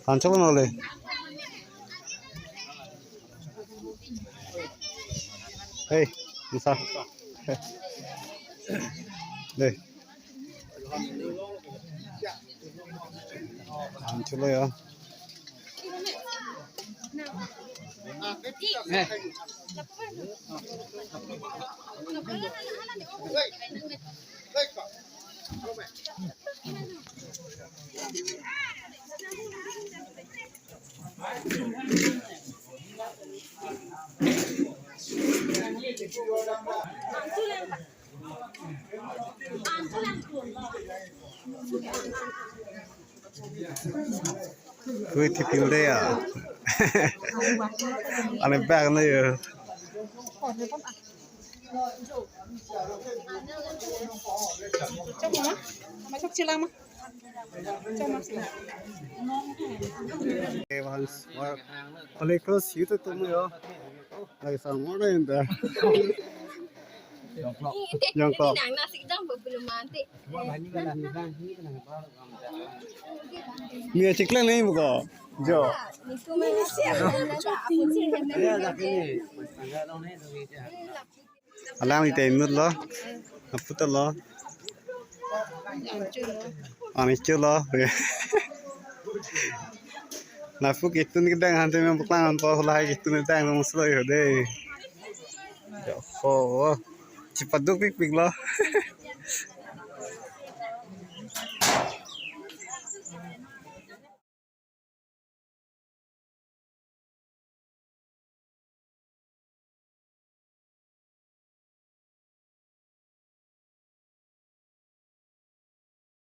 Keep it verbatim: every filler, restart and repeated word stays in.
Than chok nole. Hey, Musa. Dei. Than choklo ya. Hui thipil de ya. Ane bag na yo. Evans, what? Palikos, you to me, oh. Like some more in there. Jongkok. Nang nasi jang belum mati. Ni chikle nahi buka. Jo. Alang ite inut lo. Aput lo. Ani chulo. Lapu ketun kedang hante me buklang anpo, lahai ketun kedang lo muslo yo dei. Yo ho. Chipaduk pikpik lo.